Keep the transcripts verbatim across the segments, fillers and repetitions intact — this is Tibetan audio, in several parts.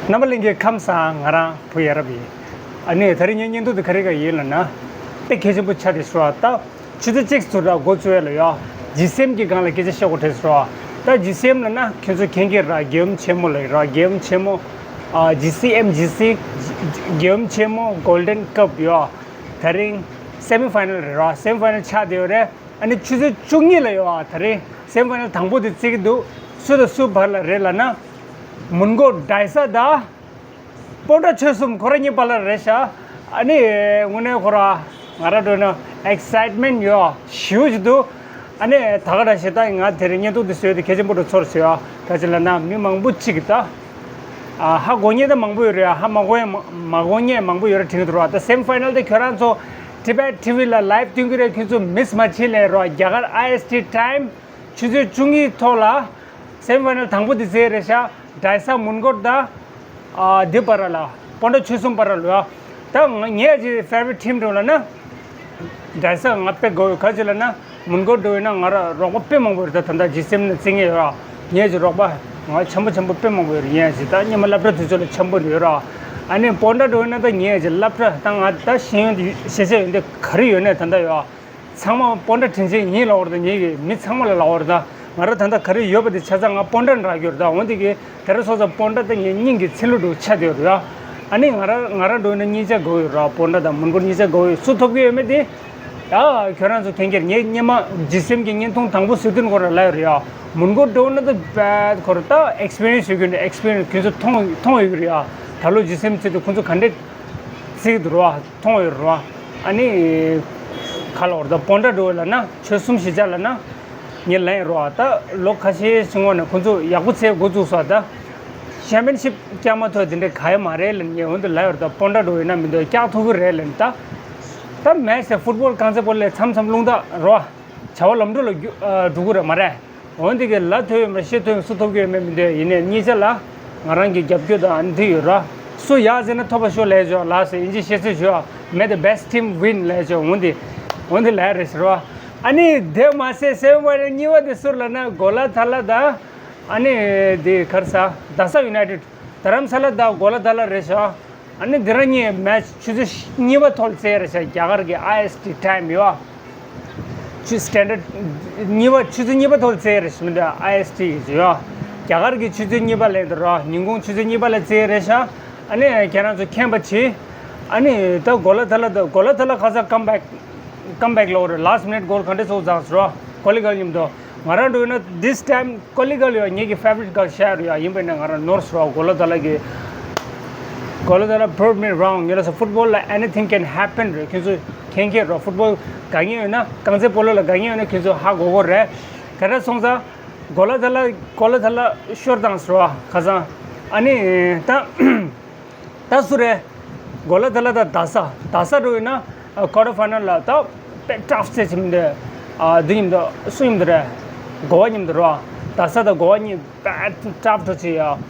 རྣམ་པ་ལྷན་རྒྱས་ཁམས་བཟང་། ང་རང་བུ་ཡ་རབས་ཡིན། ཨ་ནི་ད་རིང་ངའི་བརྙན་ཐུང་འདི་ག་རེ་ག་ཡིན་ལབ་ན། དཔེ་གལ་ཆེན་པོ་ཆགས་བསྡད་ཤག་ད། ཆུ་ཚོད་གཅིག་ཙམ་ར་འགོ་བཙུགས་ཡ་ལ་ཡ། ཇི་སི་ཨེམ་གྱི་སྒང་ལ་སྐད་ཆ་བཤད་དགོས་བྲིས་ཤག་ད་ཇི་སི་ཨེམ་ལབ་ན་ཁྱོད་ཚོ་མཁྱེན་གྱི་ར། རྒྱལ་ཡུམ་ཆེན་མོ་ལབ་ཡ་ར། རྒྱལ་ཡུམ་ཆེན་མོ། ཨ། ཇི་སི་ཨེམ། ཇི་སི། རྒྱལ་ཡུམ་ཆེན་མོ་Golden Cup ཡ། ད་རིང་སེ་མི་ཕའི་ནལ་རེད་ར། སེ་མི་ཕའི་ནལ་ཆགས་བསྡད་ཡོད་རེད། ཨ་ནི་ཆུ་ཚོད་བཅུ་གཉིས་ལ་ཡ། ད་རིང་སེ་མི་ཕའི་ནལ་དང་པོ་དེ་རྩེ་གི་འདུག་སུ་དང་སུ་བར་ལ་རེད་ལབ་ན། མོན་གྷོ་ཌའི་ས་དང་། སྤོན་ཊ་ཆོལ་གསུམ་ཁོ་རང་གཉིས་བར་ལ་རེད་ཤག་ཨ་ནི་དངོས་གནས་ཁོ་ར་ང་ར་འགྲོ་ན་ཨེག་སའེཊ་མེན་ཊི་ཡོད་ཞེ་པོ་ཅིག་འདུག་ཨ་ནི་ད་ག་ར་ཞེ་དྲག་ང་དེ་རིང་བརྙན་ཐུང་འདི་བཟོས་ཏེ་གལ་ཆེན་པོ་འགྲོ་ཚོར་ཟེར་ཡ། ག་ཅི་ལབ་ན་མི་མང་པོ་ཅིག་གིས་ད། ཨ། ཧ་གོ་མཁན་ད་མང་པོ་ཡོད་རེད། ཧ་མ་གོ་མཁན་མ་མ་གོ་མཁན་མང་པོ་ཡོད་རེད་དྲན་གྱི་འདུག་ར། ད་སེ་མི་ཕའི་ནལ་དེ་ཁྱོད་རང་ཚོ་ཊི་བེཊ་ཊི་ཝི་ལ་ལའེབ་སྟོན་གྱི་རེད། ཁྱོད་ཚོ་མིས་མ་བྱེད་ལབ་ར། རྒྱ་གར་ཨའི་ཨེས་ཊི་ཊའིམ་ཆུ་ཚོད་བཅུ་གཉིས་ཐོག་ལ། སེ་མི་ཕའི་ནལ་དང་པོ་དེ་རྩེ་རེད་ཤག་ཌའི་ས་མོན་གྷོ་དང་། ཨ། དེ་བར་ལ། སྤོན་ཊ་ཆོལ་གསུམ་བར་ལ་ཡ། ད་ང་ངའི་ཅིག་ཕེ་ཝ་རི་ཊི་ཊིམ་འགྲོ་ལབ་ན། ཌའི་ས་ང་དཔེ་དགའ་བོ་ཡོད། ག་ཅི་ལབ་ན་མོན་གྷོ་འགྲོ་ཡོད་ན་ང་ར་རོགས་པ་དཔེ་མང་པོ་ཡོད་རེད། ད་ད་ལྟ་ཇི་སི་ཨེམ་ནས་རྩེ་མཁན་ཡོད་ར། ངའི་ཅིག་རོགས་པ་ང་འཆམ་པོ་འཆམ་པོ་དཔེ་མང་པོ་ཡོད་རེད། ངའི་ཅིག་ད་སྔོན་མ་སློབ་གྲྭ་དུས་ཚོད་ལ་འཆམ་པོ་ཡོད་ར། ཨ་ནི་སྤོན་ཊ་འགྲོ་ཡོད་ན་ད་ངའི་ཅིག་སློབ་གྲྭ་ད་ང་ད་ཤེས་ཡོན་དེ་ཤེས་བྱ་ཡོན་ཏན་ག་རེ་ཡོད་ནའི་ད་ལྟ་ཡོད། ཚང་མ་སྤོན་ཊ་དྲིན་ཆེན་ཡིན་ལབ་པ་རེད། ད་ངེད་ཀྱི་མི་ཚང་མ་ལ་ལབ་པ་རེད། ད་ང་རང་ད་ལྟ་ག་རེ་ཡོད་པ་དེ་ཆ་ཚང་ང་སྤོན་ཊ་ནས་རག་གི་ཡོད་རེད། ད་འོན་ཏེ་གི་དེ་རིང་སོང་ཙང་སྤོན་ཊ་ད་ངའི་སྙིང་གི་ཚིལ་ལུ་འདྲ་བོ་ཆགས་བསྡད་ཡོད་རེད་ཡ། ཨ་ནི་ང་རང་ང་རང་འགྲོ་ན་གཉིས་ཆ་དགའ་བོ་ཡོད་རེད། སྤོན་ཊ་དང་མོན་གྷོ་གཉིས་ཆ་དགའ་བོ་ཡོད། སུ་ཐོབ་ཀྱི་ཡོད་མེད་དེ། ཡ། ཁྱོད་རང་ཚོ་མཁྱེན་གྱི་རེད། ངས་སྔོན་མ་ཇི་སི་ཨེམ་གྱི་བརྙན་ཐུང་དང་པོ་བཟོ་དུས་ཁོ་རང་ལབ་ཡོད་རེད་ཡ། མོན་གྷོ་འགྲོ་ན་ད་བད་ཁོ་རང་ད་ཨེག་སི་པི་རི་ཡན་སི་ཡོད་ཀྱི་རེད། ཨེག་སི་པི་རི་ཡན་སི་ཁྱོད་ཚོ་མཐོང་མཐོང་ཡོད་ཀྱི་རེད་ཡ། ད་ལོ་ཇི་སི་ཨེམ་བརྩེ་དུས་ཁོ་ཚོ་ག་འདྲ་བརྩེ་གི་འདུག་རེད་བ། མཐོང་ཡོད་རེད་བ། ཨ་ནི་ག་ལབ་དགོས་རེད། ད་སྤོན་ཊ་འགྲོ་ལབ་ན་ཆོལ་གསུམ་གཞིས་ཆགས་ལབ་ན་ངས་ལབ་ཡིན་རེད་བ། ད་ལོ་ཁ་ཤས་ཤིག་སྔོན་ནས་ཁོ་ཚོ་ཡག་པོ་བརྩེ་འགོ་བཙུགས་སོང་། ད་ཆེམ་པི་ཡན་ཤིབ་བཀྱག་མ་ཐུབ་དེ་འདྲ་ག་ཡོད་མ་རེད་ལབ་ནས་ངས་འོན་ཏེ་ལབ་ཡོད་རེད། ད་སྤོན་ཊ་འགྲོ་ཡིན་ན་མི་འདུག་བཀྱག་ཐུབ་ཀྱི་རེད་ལབ་ནས། ད་ད་མེ་ཆེ་ཕུཊ་བོལ་རྐང་རྩེད་སྤོ་ལོ་མཚམས་མཚམས་རླུང་རྟ་རེད་བ། བྱ་བ་ལམ་འགྲོ་ལ་རྒྱུ་ཨ་འགྲོ་གི་རེད་མ་རེད། འོན་ཏེ་གི་ལབ་ཐུབ་ཡོད་མ་རེད། བཤད་ཐུབ་ཡོད་མ་རེད། སུ་ཐོབ་ཀྱི་ཡོད་མེད་མི་འདུག་ཡིན་ནའི་གཉིས་ཆ་ལ་ང་རང་གི་རྒྱབ་སྐྱོར་དང་ཨ་ནི་འདི་ཡོད་ར། སུ་ཡག་ཟེར་ན་ཐོབ་པ་ཤོག་ལབ་ཆོག་ལགས་སེ། ཨིན་ཇི་བཤད་ཚུལ་ཞུ་ཨ། May the best team win ལབ་ཆོག་འོན་ཏེ་འོན་ཏེ་ལབ་རེད་ཟེར་བ། ཨ་ནི་དེ་མ་ཟད་སེ་མི་ཕའི་ནལ་གཉིས་པ་དེ་སུ་རེད་ལབ་ན་གོ་ལ་ཐ་ལ་དང་། ཨ་ནི་དེ་ག་རེ་ཟེར། རྡ་ས་ཡུ་ནའི་ཊེཌ། རྡ་རམ་ས་ལ་དང་གོ་ལ་ཐ་ལ་རེད་ཤག་ཨ་ནི་འདི་རང་གཉིས་མེ་ཆེ་ཆུ་ཚོད་གཉིས་པ་ཐོག་ལ་རྩེ་རེད་ཤག་རྒྱ་གར་གྱི་ཨའི་ཨེས་ཊི་ཊའིམ་ཡོད་ཨ། ཆུ་སི་ཊན་ཌར་ཌི་གཉིས་པ་ཆུ་ཚོད་གཉིས་པ་ཐོག་ལ་རྩེ་རེད་ཤག་མི་འདུག་ཨའི་ཨེས་ཊི་ཡོད་ཨ། རྒྱ་གར་གྱི་ཆུ་ཚོད་གཉིས་པ་ལབ་འདུག་ར། ཉིན་གུང་ཆུ་ཚོད་གཉིས་པ་ལ་རྩེ་རེད་ཤག་ཨ་ནི་ཁྱེད་རང་ཚོ་མཁྱེན་པ་བྱེད། ཨ་ནི་ད་གོ་ལ་ཐ་ལ་ད་གོ་ལ་ཐ་ལ་ཁ་སང་ཀམ་བེག་ཀམ་བེག་ལོ་རེད། ལཱ་སི་ཊི་མི་ནིཊ་གོལ་ག་འདྲ་ཚོགས་ཙང་ཟེར་ར། ཀོ་ལི་གལ་མཉམ་དུ། ང་རང་འགྲོ་ཡིན་ན་this time ཀོ་ལི་གལ་ཡོད། ངེད་ཀྱི་ཕེ་ཝ་རི་ཊི་གལ་ཤར་ཡོད། ཡིན་པས་ན་ང་རང་ནོར་སོང་ར། གོ་ལ་ཐ་ལ་གི་གོ་ལ་ཐ་ལ་prove me wrong ངེད་ལ་སོ་ཕུཊ་བོལ་ལ་anything can happen རེད། ཁྱོད་ཚོ་མཁྱེན་མཁྱེན་རོགས། ཕུཊ་བོལ་དགའ་མཁན་ཡོད་ན་རྐང་རྩེད་སྤོ་ལོ་ལ་དགའ་མཁན་ཡོད་ན་ཁྱོད་ཚོ་ཧ་གོ་གོ་རེད། ག་རེ་སོང་ཙང་གོ་ལ་ཐ་ལ་གོ་ལ་ཐ་ལ་ཤོར་བཏང་ཟེར་བ་ཁ་སང་། ཨ་ནི་ད། ད་སུ་རེད། གོ་ལ་ཐ་ལ་དང་རྡ་ས། རྡ་ས་འགྲོ་ཡིན་ན་ཨ་ཀོར་ཊར་ཕའི་ནལ་ལ་ད་དཔེ་ཊཕ་རྩེ་ཆེ་མི་འདུག་ཨ་འདི་མཉམ་དུ་སུ་མཉམ་དུ་རེད། གོ་བ་མཉམ་དུ་རེད་བ། རྡ་ས་དང་གོ་བ་གཉིས་དཔེ་ཊཕ་འགྲོ་ཆེ་ཡ།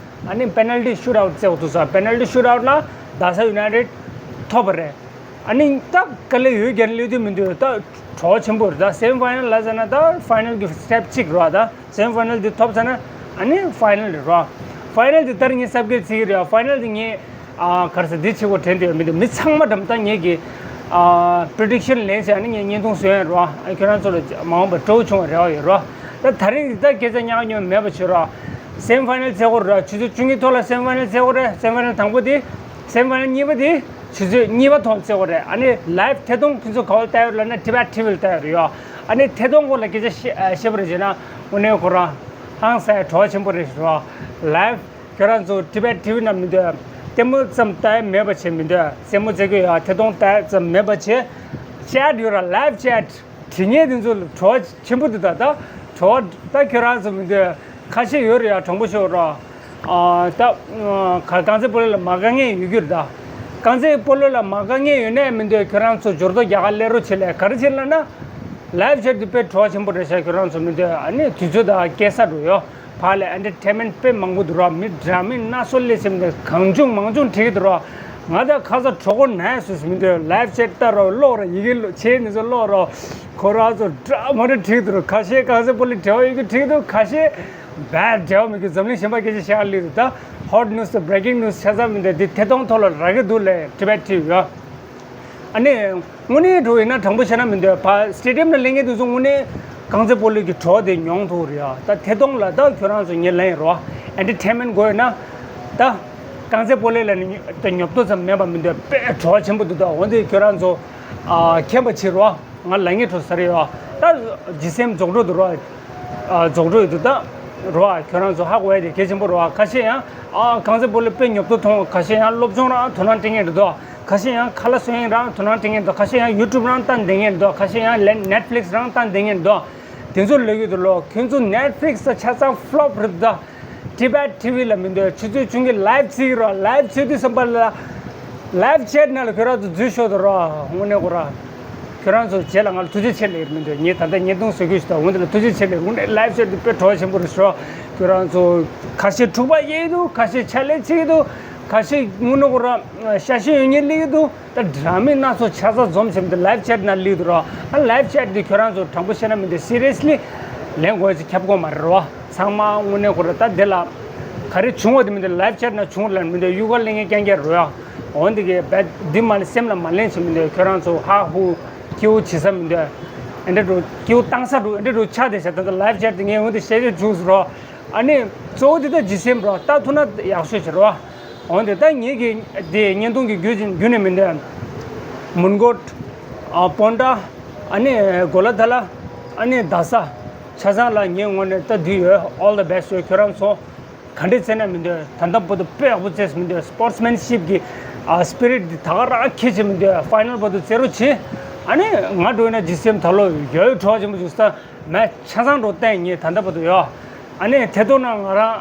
ཨ་ནི་པེ་ནལ་ཊི་ཤུ་ཊ་ཨའུཊ་རྩེ་བ་འདུག་ས། པེ་ནལ་ཊི་ཤུ་ཊ་ཨའུཊ་ལ་རྡ་ས་ཡུ་ནའི་ཊེཌ་ཐོབ་པ་རེད། ཨ་ནི་ད་དཀའ་ལས་ཡོད་རྒྱ་ནས་སླེབས་དུས་མི་འདུག་ད་བྲོ་བ་ཆེན་པོ་རེད། ད་སེ་མི་ཕའི་ནལ་ལ་ཟེར་ན་ད་ཕའི་ནལ་གྱི་སི་ཊེབ་གཅིག་རེད་བ། ད་སེ་མི་ཕའི་ནལ་འདི་ཐོབ་ཚར་ན་ཨ་ནི་ཕའི་ནལ་རེད་ར། ཕའི་ནལ་འདི་ལྟར་ངས་གསར་སྐད་བརྩི་གི་རེད། ཕའི་ནལ་འདི་ངས་ཨ་ག་རེ་ཟེར་འདི་བྱེད་དགོས་དྲན་འདོད་མི་འདུག་མི་ཚང་མ་འགྲམ་ད་ངེད་ཀྱི་ཨ་པི་རི་ཌིག་ཤན་ལེན་བྱས་ཨ་ནི་ངས་བརྙན་ཐུང་བཟོས་ཡོད་ར། ཨ་ཁྱོད་རང་ཚོ་ལ་མ་འོངས་པར་སྤྲོ་བོ་བྱུང་བ་རེ་བ་ཡོད་ར། ད་ད་རིང་འདི་ད་སྐད་ཆ་ཉག་ཉོག་མེད་པ་བྱོས་ར། སེ་མི་ཕའི་ནལ་ཚེ་སྐོར་ར། ཆུ་ཚོད་བཅུ་གཉིས་ཐོག་ལ་སེ་མི་ཕའི་ནལ་ཚེ་སྐོར་རེད། སེ་མི་ཕའི་ནལ་དང་པོ་དེ། སེ་མི་ཕའི་ནལ་གཉིས་པ་དེ་ཆུ་ཚོད་གཉིས་པ་ཐོག་བརྩེ་བ་རེད། ཨ་ནི་ལའེབ་ཐད་གཏོང་ཁྱོད་ཚོ་ག་བར་ལྟ་ཡོད་ལབ་ན་ཊི་བེཊ་ཊི་ཝི་ལ་ལྟ་ཡོད་རེད་ཡོ། ཨ་ནི་ཐད་གཏོང་སྐོར་ལ་སྐད་ཆ་བཤད་བཤད་པ་རེད་ཅེ་ན། དངོས་གནས་ཁོ་རང་ཧང་སངས་བྲོ་བ་ཆེན་པོ་རེད་ཞུ་རོགས། ལའེབ་ཁྱོད་རང་ཚོ་ཊི་བེཊ་ཊི་ཝི་ནང་མི་འདུག་ལྟད་མོ་ཙམ་ལྟ་ཡ་མེད་པ་བྱེད་མི་འདུག་རྩེད་མོ་རྩེ་གི་ཡོད། ཐད་གཏོང་ལྟ་ཡ་ཙམ་མེད་པ་བྱེད། ཅེཊ་ཡོད་ར། ལའེབ་ཅེཊ། བྲིས་མཁན་དེ་ཚོ་བྲོ་བ་ཆེན་པོ་འདུག་ད་ད་བྲོ་བ་ད་ཁྱོད་རང་ཚོ་མི་འདུག་ཁ་ཤས་ཡོད་རེད་ཡ། དྲང་པོ་ཤོད་རོགས། ཨ་ད་ག་རྐང་རྩེད་སྤོ་ལོ་ལ་མ་དགའ་མཁན་ཡོད་རྒྱུ་རེད་ད། རྐང་རྩེད་སྤོ་ལོ་ལ་མ་དགའ་མཁན་ཡོད་ནའི་མི་འདུག་ཁྱོད་རང་ཚོ་འབྱོར་ཐོ་རྒྱག་ག་སླེབས་རོགས་བྱེད་ལས། ག་རེ་བྱེད་ལབ་ན། ལའེབ་ཅེཊ་དེ་དཔེ་བྲོ་བ་ཆེན་པོ་རེད་ཤག་ཁྱོད་རང་ཚོ་མི་འདུག་ཨ་ནི་དུས་ཚོད་དང་སྐྱེལ་ས་འགྲོ་ཡོད། ཕར་ལ་ཨེན་ཊར་ཊེན་མེན་ཊི་དཔེ་མང་པོ་འདུག་རོགས། མི་འདྲ་མིན་སྣ་ཚོགས་སླེབས་ཟིན་ནས་གང་བྱུང་མང་བྱུང་བྲིས་ཀྱི་འདུག་རོགས། ང་ད་ཁ་སང་གྲོད་ཁོག་ན་ཡ་བཟོས་སུ་མི་འདུག་ལའེབ་ཅེཊ་ལྟ་རོགས། ཀློག་རོགས། ཡི་གེ་ལོ་བྱས་ནས་ཚོ་ཀློག་རོགས། ཁོ་རང་ཚོ་འདྲ་མ་འདྲ་བྲིས་འདུག་རོགས། ཁ་ཤས་རྐང་རྩེད་སྤོ་ལོ་འབྲེལ་བ་ཡོད་ཀྱི་བྲིས་འདུག་ཁ་ཤས་ བས་འབྲེལ་བ་མི་དགོས། འཛམ་གླིང་གཞན་པ་སྐད་ཆ་བཤད་ལི་རུ་ད་ཧོ་ཊི་ནིའུ་སི་དང་བྷི་རེ་ཀིང་ནིའུ་སི་ཆ་ཚང་མི་འདུག་འདི་ཐད་གཏོང་ཐོག་ལ་རག་གི་འདུག་ལས་ཊི་བེཊ་ཊི་ཝི་ཡོད། ཨ་ནི་དངོས་གནས་འགྲོ་ཡིན་ན་དྲང་པོ་བཤད་ན་མི་འདུག་ཕ་སི་ཊེ་ཌི་ཡམ་ལ་སླེབས་མཁན་དེ་ཚོ་དངོས་གནས་རྐང་རྩེད་སྤོ་ལོ་གི་བྲོ་བ་དེ་མྱོང་ཐུབ་རེད་ཡ། ད་ཐད་གཏོང་ལ་ད་ཁྱོད་རང་ཚོ་ངས་ལན་རོ་ཨེན་ཊར་ཊེན་མེན་ཊི་དགོས་ཡོད་ན་ད་རྐང་རྩེད་སྤོ་ལོ་ལ་ནི་ད་ཉོབ་ཏོ་ཙམ་མེད་པ་མི་འདུག་དཔེ་བྲོ་བ་ཆེན་པོ་འདུག་ད་འོན་ཏེ་ཁྱོད་རང་ཚོ་ཨ་མཁྱེན་པ་བྱེད་རོགས། ང་ལ་ངེས་འཕྲོ་ཟ་རེ་ཡོད། ད་ཇི་སེམ་རྫོགས་འགྲོ་འདུག་རོགས། ཨ་རྫོགས་འགྲོ་ཡོད་འདུག་ད་རོགས། ཁྱོད་རང་ཚོ་ཧ་གོ་ཡ་དེ་གལ་ཆེན་པོ་རོགས། ཁ་ཤས་ཡང་ཨ་རྐང་རྩེད་སྤོ་ལོ་དཔེ་ཉོབ་ཏོ་མཐོང་། ཁ་ཤས་ཡང་སློབ་སྦྱོང་རང་དོ་སྣང་སྤྲད་མཁན་འདུག་ཁ་ཤས་ཡང་ཁ་ལག་བཟོ་མཁན་རང་དོ་སྣང་སྤྲད་མཁན་འདུག་ཁ་ཤས་ཡང་ཡུ་ཊུབ་རང་བལྟ་བསྡད་མཁན་འདུག་ཁ་ཤས་ཡང་ལན་ནེཊ་ཕི་ལིག་སི་རང་བལྟ་བསྡད་མཁན་འདུག་དེ་ཚོ་ལབ་ཀྱི་འདུག་ལོ། ཁྱོད་ཚོ་ནེཊ་ཕི་ལིག་སི་ད་ཆ་ཚང་ཕི་ལོབ་རེད་འདུག་ཊི་བེཊ་ཊི་ཝི་ལ་མི་འདུག་ཆུ་ཚོད་བཅུ་གི་ལའིབ་བྱེད་ཀྱི་རོགས། ལའིབ་བྱེད་དུས་ཙམ་པ་ལ་ལའིབ་ཆེ་ཊི་ནང་ལ་ཁྱོད་རང་ཚོ་འཛུལ་ཤོག་དང་རོགས། དངོས་གནས་ཁོ་རང་ཁྱོད་རང་ཚོ་རྗེས་ལ་ང་ལ་ཐུགས་རྗེ་ཆེ་ལབ་ཀྱི་མི་འདུག་ངས་ད་ལྟ་བརྙན་ཐུང་བཟོ་རྒྱུ་ཞིག་དང་འོན་ཏེ་ལ་ཐུགས་རྗེ་ཆེ་ལབ། དངོས་གནས་ལའིབ་ཆེ་ཊི་འདི་དཔེ་བྲོ་བ་ཆེན་པོ་རེད་ཤག་ཁྱོད་རང་ཚོ་ཁ་ཤས་འཁྲུག་པ་ཡེ་འདུག་ཁ་ཤས་ཕྱག་ལས་བྱེད་ཀྱི་འདུག་ཁ་ཤས་དངོས་གནས་ཁོ་རང་ཤ་ཞེན་ཡོད་མཁན་སླེབས་ཀྱི་འདུག་ད་འདྲ་མིན་སྣ་ཚོགས་ཆ་ཚང་འཛོམས་བྱས་མི་འདུག་ལའིབ་ཆེ་ཊི་ནང་སླེབས་འདུག་རོགས། ཨ་ལའིབ་ཆེ་ཊི་འདི་ཁྱོད་རང་ཚོ་དྲང་པོ་བཤད་ན་མི་འདུག་སི་རི་ཡས་ལི་ལེན་དགོས་ཅིག་ཁྱབ་དགོས་མ་རེད་རོགས། ཚང་མ་དངོས་གནས་ཁོ་ར་ད་འདི་ལ་ག་རེ་བྱུང་བ་དེ་མི་འདུག་ལའིབ་ཆེ་ཊི་ནང་བྱུང་ལ་མི་འདུག་གཡུག་ཁ་ལེན་མཁན་རྐྱང་རྐྱང་རེད་ཡ། འོན་ཏེ་གི་བས་འདི་མ་ལ་སེམས་ལ་མ་ལེན་བྱེད་མི་འདུག་ཁྱོད་རང་ཚོ་ཧ་ཧུ་སྐྱིད་པོ་བྱེད་ས་མི་འདུག་ཨེ་འདྲ་འགྲོ་སྐྱིད་པོ་བཏང་ས་འགྲོ་ཨེ་འདྲ་འགྲོ་ཆགས་བསྡད་ཤག་ད་ལྟ་ལའིབ་ཆེ་ཊི་དེ་ངས་འོན་ཏེ་བཤད་རྒྱུ་བྱུང་སོང་རོགས། ཨ་ནི་གཙོ་བོ་དེ་ད་ཇི་སེམ་རོགས་ལྟ་ཐུབ་ན་ཡག་ཤོས་བྱེད་རོགས། འོན་ཏེ་ད་ངེད་ཀྱི་དེ་བརྙན་ཐུང་གི་བརྒྱུད་བརྒྱུད་ནས་མི་འདོན། མོན་གྷོ། ཨ་སྤོན་ཊ། ཨ་ནི་གོ་ལ་ཐ་ལ། ཨ་ནི་རྡ་ས། ཆ་ཚང་ལ་ངའི་ངོས་ནས་ད་འདི་ཡོད། All the best ཡོད། ཁྱོད་རང་ཚོ་ག་འདྲས་རྩེ་ན་མི་འདོད། ད་ལྟ་བར་དུ་དཔེ་ཡག་པོ་རྩེས་མི་འདོད། སི་པོར་ཊི་སི་མེན་ཤིབ་ཀྱི་ཨ་སི་པི་རིཊ་འདི་ད་ག་རང་ཁྱེད་བྱེད་མི་འདོད། ཕའི་ནལ་བར་དུ་རྩེ་རོགས་བྱེད། ཨ་ནི་ང་འགྲོ་ཡིན་ན་ཇི་སེམ་ད་ལོ་ཡོད་ཡོད་གྲོགས་ཆེན་པོ་བྱུང་ས། མེ་ཆ་ཚང་འགྲོ་བསྟན་ངས་ད་ལྟ་བར་དུ་ཡོད། ཨ་ནི་ཐད་གཏོང་ནང་ང་རང་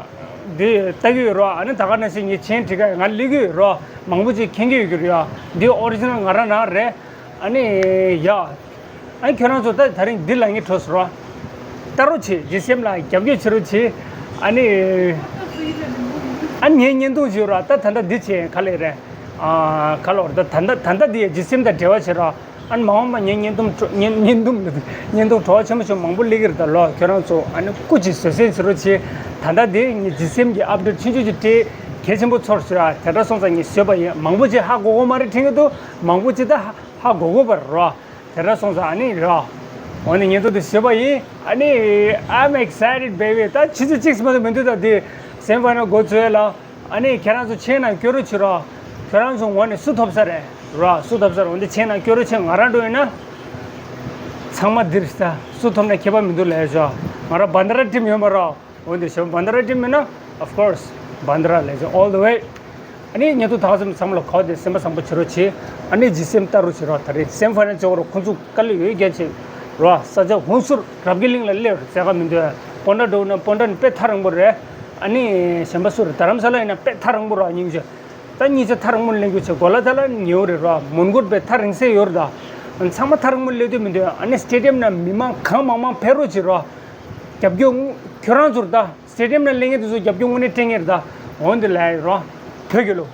འདི་ལྟ་གི་ཡོད་རོགས། ཨ་ནི་ད་ག་ནང་བཞིན་ངས་མཆན་བྲིས་ཀ་ང་སླེབས་ཀྱི་ཡོད་རོགས། མང་པོ་ཅིག་མཁྱེན་གྱི་ཡོད་ཀྱི་རེད་ཡ། འདི་ཨོ་རི་ཇི་ནལ་ང་རང་རང་རེད། ཨ་ནི་ཡ། ཨ་ནི་ཁྱོད་རང་ཚོ་ད་ད་རིང་འདི་ལ་ངས་འཕྲོ་ཟེར་རོགས། ལྟ་རོགས་བྱེད། ཇི་སེམ་ལ་རྒྱབ་སྐྱོར་བྱེད་རོགས་བྱེད། ཨ་ནི། ཨ་ནི་ངས་བརྙན་ཐུང་བྱེད་རོགས། ད་ད་ལྟ་འདི་བྱེད་ག་ལེ་རེད། ཨ་ག་ལོར་ད་ད་ལྟ་ད་ལྟ་འདི་ཇི་སེམ་དང་འབྲེལ་བ་བྱེད་རོགས། ཨ་ནི་མ་འོངས་པ་ངའི་བརྙན་ཐུང་བྲོ་བརྙན་བརྙན་ཐུང་མི་འདུག་བརྙན་ཐུང་བྲོ་བ་ཆེན་པོ་ཆེན་པོ་མང་པོ་སླེབས་ཀྱི་རེད་ད་ལོ། ཁྱོད་རང་ཚོ་ཨ་ནི་སྐུ་མཁྱེན་བཟོད་བསྲན་བྱེད་རོགས་བྱེད། ད་ལྟ་དེ་ངས་ཇི་སེམ་གྱི་ཨབ་ཌེཊ་ཆུང་ཆུང་ཅིག་སྤྲད། གལ་ཆེན་པོ་ཚོར་སོང་ཨ། དེ་འདྲ་སོང་ཙང་ངས་བཟོས་པ་ཡིན། མང་པོ་ཅིག་ཧ་གོ་གོ་མ་རེད་དྲན་གྱི་འདུག་མང་པོ་ཅིག་ད་ཧ་ཧ་གོ་གོ་བ་རེད་རོ། དེ་འདྲ་སོང་ཙང་ཨ་ནི་རོ། འོ་ནི་ཉིན་ཐོ་དེ་བཟོས་པ་ཡིན། ཨ་ནི་I'm excited baby། ད་ཆུ་ཚོད་གཅིག་ཙམ་མ་གཏོགས་མི་འདུག་ད་དེ་སེམ་ཕ་ནལ་འགོ་ཚུགས་ལ། ཨ་ནི་ཁྱེད་རང་ཚོ་མཆན་ནང་བསྐྱོན་རོགས་བྱེད་རོགས། ཁྱོད་རང་ཚོ་ངོ་ནས་སུ་ཐོབ་ས་རེད་རོགས། སུ་ཐོབ་ས་རེད། འོན་ཏེ་མཆན་ནང་བསྐྱོན་རོགས་བྱེད། ང་རང་འགྲོ་ཡིན་ན་ཚང་མ་འདིར་ས་སུ་ཐོབ་ན་ཁྱད་པར་མི་འདུག་ལས་ཞོག་ང་རང་བན་དྷ་ར་ཊིམ་ཡོད་མ་རོགས། འོན་ཏེ་ཞོག་བན་དྷ་ར་ཊིམ་ཡིན་ན་of course བན་དྷ་ར་ལས་ཞོག all the way། ཨ་ནི་ཉེ་དུ་དག་སེམས་ཚང་མ་ལ་གོ་དེ་སེམས་པ་བཟང་པོ་བྱེད་རོགས་བྱེད། ཨ་ནི་ཇི་སེམ་ལྟ་རོགས་བྱེད་རོགས། ད་རེས་སེམ་ཕ་ནལ་བྱེད་རོགས། ཁོང་ཚོ་དཀའ་ལས་ཡོད་རྒྱ་ཆེ་རོགས། ས་ཆ་ཧུན་སུར་རབ་རྒྱས་གླིང་ལ་སླེབས་རོགས་ཟེར་ག་མི་འདུག་སྤོན་ཊ་འགྲོ་ན་སྤོན་ཊ་ནི་དཔེ་ཐག་རིང་པོ་རེད། ཨ་ནི་གཞན་པ་སུ་རེད། རྡ་རམ་ས་ལ་ཡིན་ན་དཔེ་ཐག་རིང་པོ་རོགས། སྙིང་རྗེ། ད་གཉིས་ཆ་ཐག་རིང་པོ་སླེབས་རྒྱུ་བྱེད། གོ་ལ་ཐ་ལ་ཉེ་བོ་རེད་རོགས། མོན་གྷོ་དཔེ་ཐག་རིང་ས་ཡོད་རེད་ད། ཚང་མ་ཐག་རིང་པོ་སླེབས་འདོད་མི་འདུག་ཨ་ནི་སི་ཊེ་ཌི་ཡམ་ནང་མི་མང་གང་མང་མང་ཕེབས་རོགས་བྱེད་རོགས། རྒྱབ་སྐྱོར་ཁྱོད་རང་ཚོར་ད་སི་ཊེ་ཌི་ཡམ་ནང་སླེབས་མཁན་དེ་ཚོ་རྒྱབ་སྐྱོར་དངོས་གནས་སྤྲད་མཁན་རེད་ད། འོན་ཏེ་ལས་རོགས། བོད་རྒྱལ་ལོ།